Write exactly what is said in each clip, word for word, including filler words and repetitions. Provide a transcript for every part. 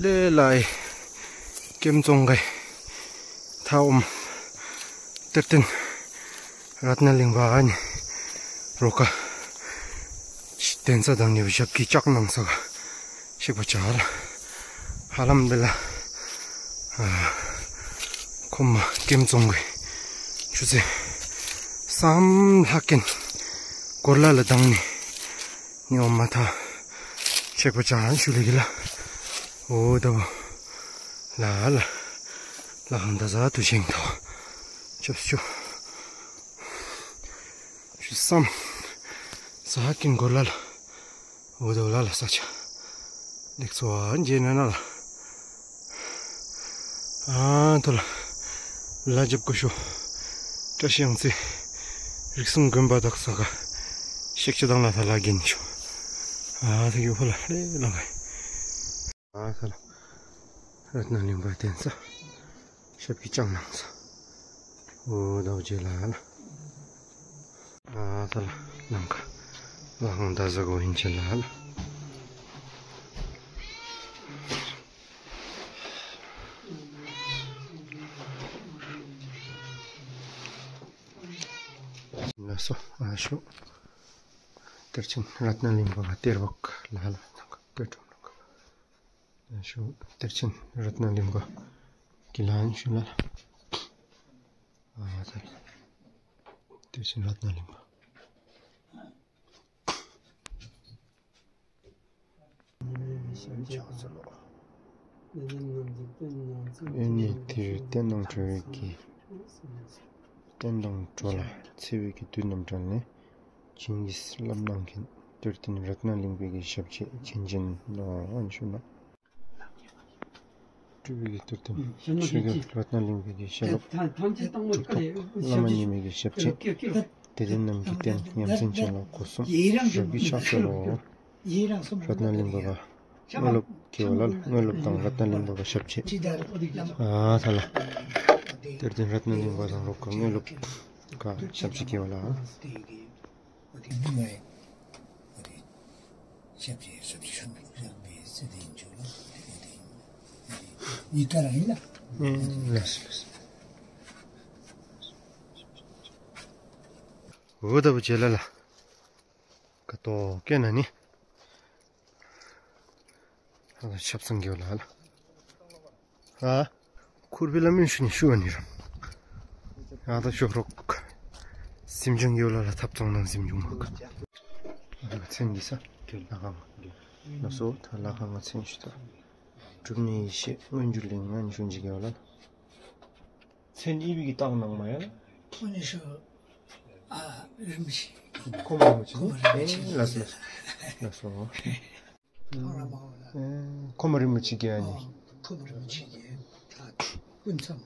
ལས་ལས་ཀེམ་བཙོང་གེ་ཐ་འོང་། གཏེར་སྟོན་རཏྣ་གླིང་པ་ཨ་ནི་རོགས་ག་གདན་ས་དང་ནི་ཞབས་ཀྱིས་བཅགས་གནང་ས་ག་གཤེགས་པ་བྱ་ལ། ཧ་ལམ་འདི་ལ་ཨ་ཁོ་མ་ཀེམ་བཙོང་གེ་ཆུ་ཚོད་སམ་ལྷག་ཀན་གོར་ལ་ལ་དང་ནི་ནི་འོ་མ་ཐ་ཆེག་པ་ཅང་ཞུ་ལེ་གི་ལ། འོ་དོ་ལ་ལ་ལ་ཧང་ད་ཟ་དུ་ཞིང་ཐོ་ཆབ་ཆུ་ཆུ་སམ་ས་ཧ་ཀིན་གོ་ལ་ལ། འོ་དོ་ལ་ལ་ས་ཆ་ལེགས་སོ་ཨ་འཇེ་ན་ན་ལ། ཨ་ཐོ་ལ་ལ་ཇབ་ཀོ་ཤོ། བཀྲ་ཤིས་ཡང་རྩེ་རིགས་གསུམ་དགོན་པ་དག་ས་ག་ཤེག་ཆ་དང་ལ་ཐ་ལ་གིན་ཤོ། ཨ་ཐ་ཡོ་ཕོ་ལ་ལེ་ལ་ག་ཨི། ཨ་ཐ་ལ་རཏྣ་གླིང་པ་གདན་ས་ཞབས་ཀྱིས་བཅགས་གནང་ས། འོ་དོ་ཇེ་ལ་ལ། ཨ་ཐ་ལ་ནང་ཁ་ལ་ཧང་ད་ཟ་གོ་ཨིན་ཅེ་ལ་ལ། ལགས་སོ། ཨ་ཤོ། གཏེར་ཆེན་རཏྣ་གླིང་པ་ག་གཏེར་བག་ལ་ལ་ནང་ཁ་གཏེར་སྒྲོམ་ནང་ཁ། ཨ་ཤོ། གཏེར་ཆེན་རཏྣ་གླིང་པ་གི་ལ་ཨན་ཤུ་ལ་ལ། ཨ་ད་གཏེར་ཆེན་རཏྣ་གླིང་པ། ཨེ་ནི་དེར་རྟེན་ནང་གྲོལ་བའི་གི། རྟེན་དང་འགྲོ་ལ་འཚེ་བའི་གི་བདུད་རྣམས་བསྒྲལ་ནས་བྱིན་གྱིས་བརླབས་གནང་མཁན་གཏེར་སྟོན་རཏྣ་གླིང་པའི་གི་ཞབས་རྗེས་བྱིན་ཅན་ནོ་ཨན་ཞུ་ན། སྤྲུལ་པའི་གི་གཏེར་སྟོན་ཆོས་རྒྱལ་རཏྣ་གླིང་པའི་གི་ཞལ་སློབ་གྲུབ་ཐོབ་བླ་མ་ཉི་མའི་གི་ཞབས་རྗེས་དད་ལྡན་རྣམས་ཀྱི་རྟེན་ཡ་མཚན་ཅན་ལ་སྒོ་གསུམ་ཞབས་ཀྱིས་ཕྱག་འཚལ་ལོ། རཏྣ་གླིང་པ་ག་དངོས་སློབ་ཀྱི་བ་ལ་དངོས་སློབ་དང་རཏྣ་གླིང་པ་ག་ཞབས་རྗེས། ཨ་ཐ་ལ་གཏེར་སྟོན་རཏྣ་གླིང་པ་དང་རོགས་ག་དངོས་སློབ་ག་ཞབས་རྗེས་ཀྱི་བ་ལ། འོ་ད་བུ་ཇེ་ལ་ལ། ཀ་ཏོ་ཀེ་ན་ནི། ཨ་ཆབ་གསང་གི་བ་ལ་ལ། ཨ་ཁུར་བི་ལ་མིན་ཤུ་ནི་ཤུ་བ་ནི་ར། ཨ་ད་ཤོ་རོག་གཟིམ་ཆུང་གི་བ་ལ་ལ་ཐབ་ཚང་ནང་གཟིམ་ཆུང་མ་ག། ཨ་ད་ག་མཚན་གི་ས་ལ་ཁ་མ་ལ་སོ་ད་ལ་ཁ་མ་མཚན་ཤུ་ད། སྒྲུབ་གནས་ཡེ་ཤེས་མངོན་གྱུར་གླིང་ང་ནི་ཤུན་ཅིག་གི་བ་ལ་ལ། མཚན་ཨི་བི་གི་བཏགས་གནང་མ་ཡ་ལ། ཁོ་ནི་ཤོ། ཨ་རིན་པོ་ཆེ། ཁོ་མ་རིན་པོ་ཆེ་ནི། ཁོ་མ་རིན་པོ་ཆེ། ཨེ་ལགས་སོ། ལགས་སོ། ཨེ་ཁོ་མ་རིན་པོ་ཆེ་གི་ཨ་ནི། ཨ་ཁོ་མ་རིན་པོ་ཆེ་གི་ད་སྐུ་མཚམས་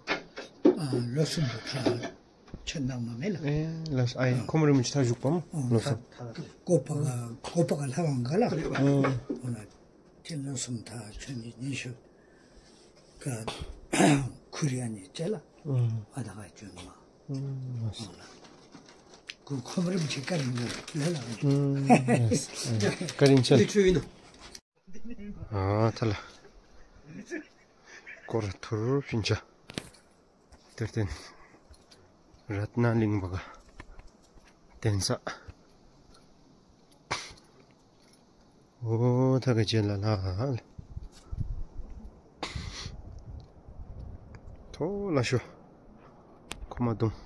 ཨ་ལོ་གསུམ་པོ་ད་ཆོད་གནང་མ་མེད་ལ། ཨེ་ལགས་སོ། ཨ་ཁོ་མ་རིན་པོ་ཆེ་ད་བཞུགས་པ་མོ་ལོ་གསུམ། ད་ཀོ་པ་ག་ཀོ་པ་ག་ལྷ་ཝང་ག་ལ། ཨེ་འོ་ན་ཏེ་ལོ་གསུམ་ད་ཆོད་ནི་ཉི་ཤུ་ག་ཁུ་རི་ཨ་ནི་ཅེ་ལ། ཨ་ད་ག་ཆོད་ནི་མ། ཨུམ། ཁོ་ཁོ་མ་རིན་པོ་ཆེ་བཀའ་དྲིན་ལས་ལ། ཨུམ། བཀའ་དྲིན་ཆེ། ཨ་ཐ་ལ་སྐོར་ཐུར་ཕིན་ཆ་གཏེར་སྟོན་རཏྣ་གླིང་པ་ག་གདན་ས། འོ་ཐ་ག་ཇེ་ལ་ལ། ཐོ་ལ་ཤོ། ཁོ་མ་དུང་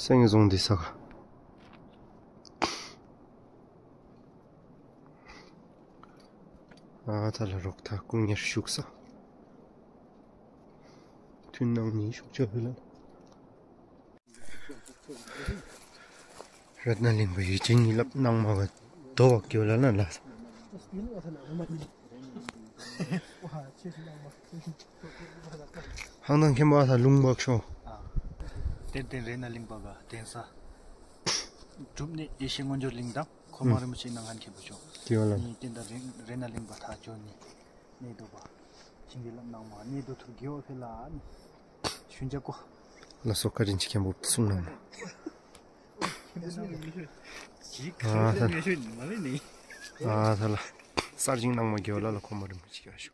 སེང་གེ་རྫོང་འདི་ས་ག། ཨ་ཐ་ལ་རོག་ཐ་སྐུ་གཉེར་བཞུགས་ས། ཐུན་ནང་ནི་བཞུགས་ཆ་ཕུལ་ལ། རཏྣ་གླིང་པ་ཡིད་བཞིན་གྱི་རླབས་གནང་མ་ག་དོ་བ་སྐྱོ་ལ་ན་ལ། ཧང་དང་མཁན་པ་ས་ལུང་བག་ཤོ། གཏེར་སྟོན་རཏྣ་གླིང་པ་ག་གདན་ས། སྒྲུབ་གནས་ཡེ་ཤེས་མངོན་གྱུར་གླིང་དང་ཁོ་མ་རིན་པོ་ཆེ་གནང་མཁན་མཁན་པོ་ཤོ། དེ་བ་ལ་ནི་གཏེར་སྟོན་རཏྣ་གླིང་པ་ཐ་ཇོ་ནི། ནེ་དོ་བ། ཞིང་གི་ལམ་ནང་མ་ནེ་དོ་ཐུར་གེ་བ་ཕེ་ལ་ནི། ཤུན་ཅ་ཀོ། ལགས་སོ། བཀའ་དྲིན་ཆེ། མཁན་པོ་གསུང་གནང་མ། ཨ་ཐ་ལ། གསར་བཞེངས་གནང་མ་གི་བ་ལ་ལ་ཁོ་མ་རིན་པོ་ཆེ་གི་བ་ཤོ།